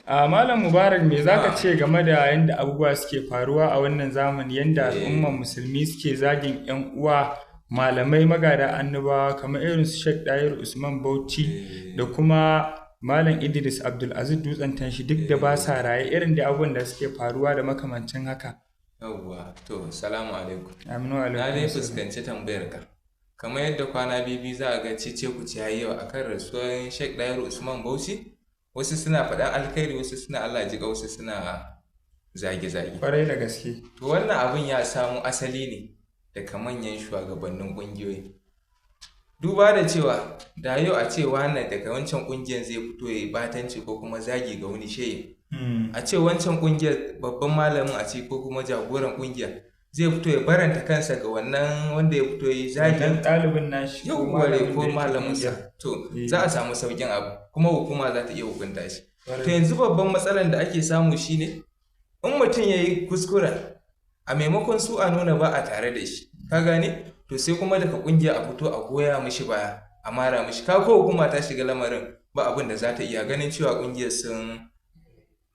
A Malam Mubarak, me zaka ce game da yanda abubuwa suke faruwa a wannan zamani, yanda al'umman musulmi suke zagin 'yan uwa malamai magada annabawa kamar irin su Sheikh Dahiru Usman Bauchi da kuma Malam Idris Abdulaziz Dutsen Tanshi, duk da ba sa raye, irin da abubuwan da suke faruwa da makamancin haka? Yawwa, to, salamu alaikum. Aminu alaikum. Na dai fuskanci tambayar ka. Kamar yadda kwana biyu za a ga cece ku ci yayi yawa akan rasuwar Sheikh Dahiru Usman Bauchi, wasu suna faɗan alkhairi, wasu suna Allah jiƙa, wasu suna zage-zage. Kwarai da gaske. To, wannan abin ya samo asali ne daga manyan shugabannin ƙungiyoyi. Duba da cewa da yau a ce wannan daga wancan ƙungiyar zai fito ya yi batanci ko kuma zagi ga wani shehi. A ce wancan ƙungiyar, babban malamin a ce ko kuma jagoran ƙungiyar zai fito ya baranta kansa ga wannan wanda ya fito ya yi zagin zagin ɗalibin nashi ko yau malamin ko da yake malaminsa. ƙungiyar. To, za a samu sauƙin abu kuma hukuma za ta iya hukunta shi. Kwarai. To, yanzu babban matsalar da ake samu shine in mutum ya yi kuskuren, a maimakon su a nuna ba a tare da shi, ka gane, to sai kuma daga kungiya a fito a goya mishi baya, a mara mishi. Ka ko hukuma ta shiga lamarin, ba abin da za ta iya ganin cewa kungiyar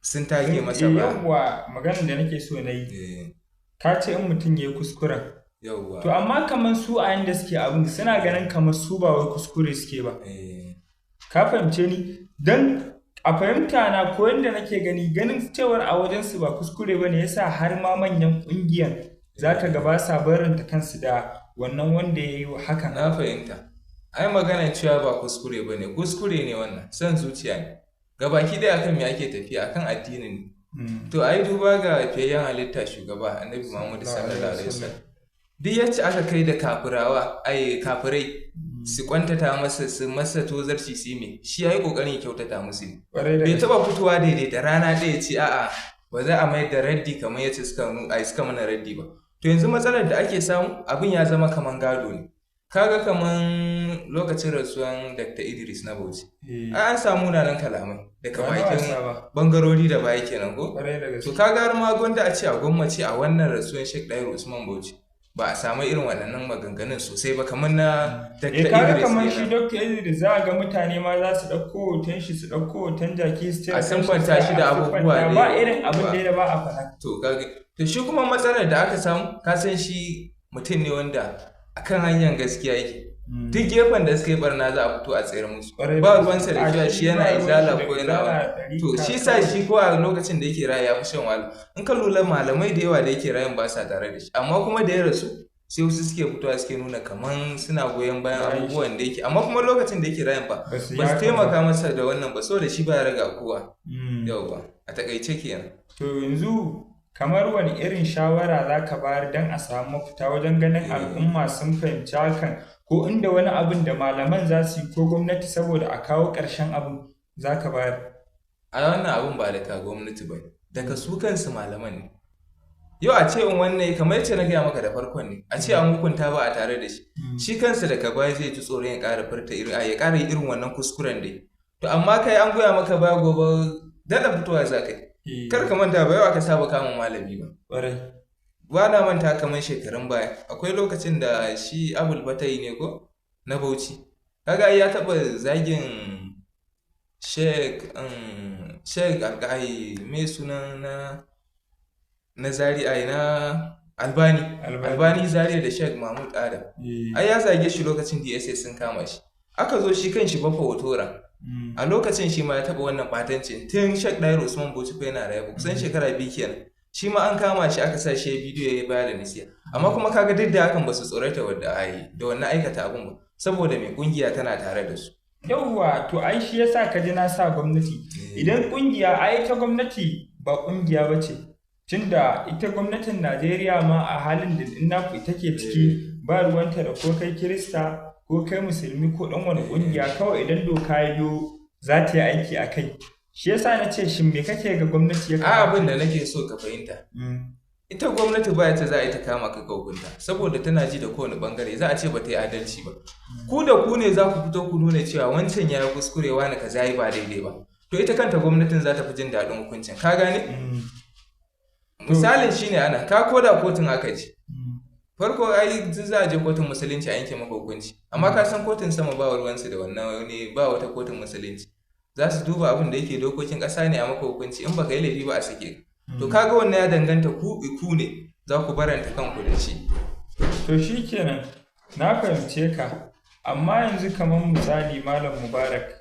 sun take masa baya. Yawwa, maganar da nake so na yi, ka ce in mutum ya yi kuskuren. Yawwa. To, amma kamar su a yanda suke abin, suna ganin kamar su ba wai kuskure suke ba. Ka fahimce ni? Don a fahimta na ko yanda nake gani, ganin cewar a wajensu ba kuskure ba ne yasa har ma manyan ƙungiyan za ka ga ba sa barinta kansu da wannan wanda ya yi hakan. Na fahimta. Ai magana cewa ba kuskure ba ne, kuskure ne, wannan son zuciya ne. Gabaki ɗaya akan me ake tafiya? Akan addini ne. To, ai duba ga fiyayyen halitta, shugaba Annabi Muhammad sallallahu alaihi wasallam, duk yacce aka kai da kafirawa, ai kafirai su kwantata masa, su masa tozarci, su yi me, shi yayi kokarin ya kyautata musu ne. Kwarai da Bai gaske. taba fitowa daidai da rana ɗaya ce a'a, ba za a mayar da raddi kamar yacce suka mana raddi ba. To, yanzu matsalar da ake samu, abin ya zama kaman gado ne. Kaga kaman lokacin rasuwan Dr. Idris na Bauchi, ai an samu munanan kalamai daga Ba na bakin wasa ba. bangarori da baya kenan ko. Kwarai da gaske. To, kaga har ma gwanda a ce a gwammace a wannan rasuwan Sheikh Dahiru Usman Bauchi ba a samu irin waɗannan maganganun sosai ba kamar na Dr. Kaga Idris kamar shi kenan. Dr. Idris, za a ga mutane ma za su ɗauko hoton shi, su ɗauko hoton jaki, su ce A siffanta shi da a abubuwa siffanta. da Ba yawa. irin abin da ba a faɗa. To, kaga, to shi kuma matsalar da aka samu, ka san shi mutum ne wanda akan hanyar gaskiya yake. Duk gefen da suka yi barna za a fito a tsayar musu. Kwarai da Ba gaske. ruwansa da A cewa shi shi yana ba ruwan izala shi da ko yana izala, wani. To, ɗarika shi sa kawai. shi ko a lokacin da yake raye ya fi shan wahala. In ka lura, malamai da yawa da yake rayen ba sa tare da shi, amma kuma da ya rasu sai wasu suke fitowa suke nuna kaman suna goyon bayan Bayan shi. abubuwan da yake, amma kuma lokacin da yake rayen ba Ba su yi ba su hakan ba. taimaka masa da wannan ba, saboda shi ba ya raga kowa. Yauwa, a takaice kenan. To, yanzu kamar wani irin shawara za ka bayar don a samu mafita wajen ganin al'umma sun fahimci hakan, ko inda wani abin da malaman za su yi ko gwamnati saboda a kawo ƙarshen abin za ka bayar? A wannan abun ba daga gwamnati ba ne, daga su kansu malaman ne. Yau a ce in wannan, kamar yacce na gaya maka da farkon ne, a ce an hukunta ba a tare da shi, shi kansa daga baya zai ji tsoron ya ƙara furta irin, ya ƙara irin wannan kuskuren dai. To, amma kai an goya maka baya, gobe daɗa fitowa za ka yi. Kar ka manta, ba yau aka saba kama malami ba. Ba na manta kamar shekarun baya akwai lokacin da shi Abul Fatai ne ko na Bauchi, kaga ai ya taɓa zagin Sheikh Alƙai, mai sunan na Zari, ai na Albani. Albani. Albani Zaria da Sheikh Mahmud Adam. Ai ya zage shi lokacin DSS sun kama shi, aka zo shi kan shi Bafa Hotora, a lokacin shi ma ya taɓa wannan ɓatancin tun Sheikh Dahiru Usman Bauchi fa yana raye, kusan shekara 2 kenan. Shi ma an kama shi, aka sa shi ya bidiyo ya bayar da nasiha, amma kuma kaga duk da hakan ba su tsorata wadda ai da wannan aikata abun ba, saboda mai kungiya tana tare da su. Yauwa, to ai shi yasa ka ji na sa gwamnati. Idan kungiya, ai ta gwamnati ba kungiya ba ce. Tunda ita gwamnatin Najeriya ma a halin da ina take ciki, ba ruwanta da ko kai Kirista ko kai Musulmi ko ɗan wani kungiya, kawai idan doka ya biyo za ta yi aiki a kai. Shi yasa na ce, shin me kake ga gwamnati ya A kamata? abin da nake so ka fahimta, ita gwamnati ba ta za a yi ta kama ka ka hukunta saboda tana ji da kowane bangare, za a ce ba ta yi adalci ba. Ku da ku ne za ku fito ku nuna cewa wancan ya yi kuskure, wani kaza yi ba daidai ba, to ita kanta gwamnatin za ta fi jin daɗin hukuncin, ka gane? Misalin shine ana ka koda kotun aka ji farko, ai duk za a je kotun musulunci a yanke maka hukunci, amma ka san kotun sama ba ruwansu da wannan, wani ba wata kotun musulunci. Za su duba abin da yake dokokin ƙasa ne a maka hukunci, in baka yi laifi ba a sake ka. To kaga wannan ya danganta ku iku ne za ku baranta kanku da shi. To shi kenan, na fahimce ka, amma yanzu kamar misali, Malam Mubarak